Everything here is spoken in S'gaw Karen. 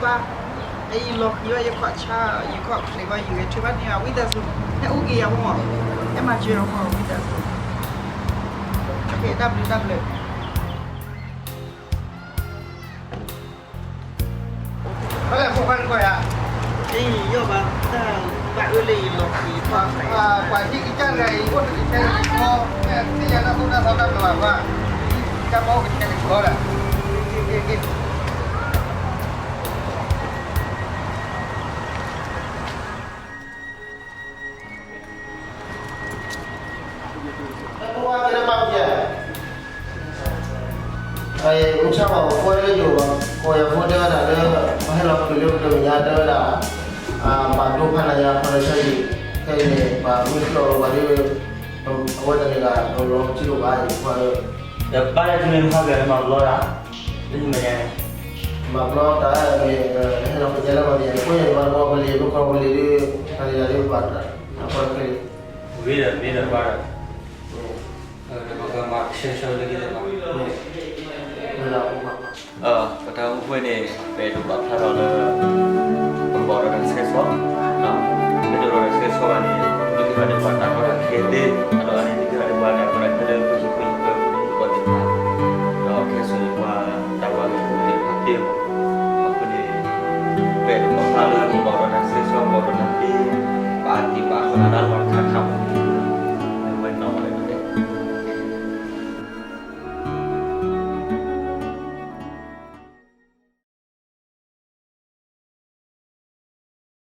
ဘၣ်, ယလီၤဃံၤဘၣ် ယခီၣ်ဆါ ယခီၣ်ချ့ဘၣ် ယဂဲၤထၢၣ်ဘၣ်န့ၣ် ဝံသးစူၤ ဟဲအိၣ်က့ၤယၤမ့ၢ်, ဟဲမၤစၢၤအီၤမ့ၢ် ဝံသးစူၤ, တၢ်ဘျုးတၢ်ဘျုး. ဘၣ်လဲၣ်ဖိခွါတကိးယၤ, အ့ ယီၢ်ဘၣ်တၢ်, ဘၣ်အၢလၢယလီၤဃံၤယခီၣ်ချ့, ပှၤဟံၣ်ကစၢ်တဂၤအံၤ အိၣ်တကဆဲးလံၤဃီ, မ့ၢ်သ့ၣ်ညါတၢ်သိၣ်တၢ်သီတၢ်ကလၤဘၣ်, ကစၢ်ဘၣ်အိၣ်ကဆဲးလံၤဃီဒီး, က့ က့ က့ မုၢ်ဆါဘၣ် ပှၤလၢယိၤဘၣ် ကိးယၤဖိတဲဝဲဒၣ်လၢ ပှၤဟဲလီၤဃံၤလၢပတမဲာ်ညါတဲဝဲဒၣ်, ဘၣ်ဒိဖးနးယၤ ခီလၢဆၢယံၤ, ခဲအံၤန့ၣ် ပှၤမ့ၢ်သံအီၤလီၤပှၤဒီး အဝဲတန့ၢ်ဘၣ် ပလီၤပထံလိာ်ဘၣ်အံၤ ပှၤလၢ ဒီးဘၣ်လၢတမ့ၢ်မဟါကၢၤမၤပလီတၢ်, လၢယမဲာ်ညါန့ၣ်, မၤပလီတၢ်မ့ၢ် ဟဲလီၤဃံၤညါလၢပှၤမဲာ်ညါန့ၣ် ကိးညါန့ၣ် ပှၤတဘီပလံၤ ပခီပလံၤဒီး တၢ်လၢယၤဒီးပှၤတၢ် အဃိခဲအံၤ, ဝံၤဒီးမ့ၢ်ဒီးဘၣ်ဒီး ပတၢ်အိၣ်ဖှိၣ်န့ၣ် ပအဲၣ်ဒိးပာ်ဖျါထီၣ်လၢ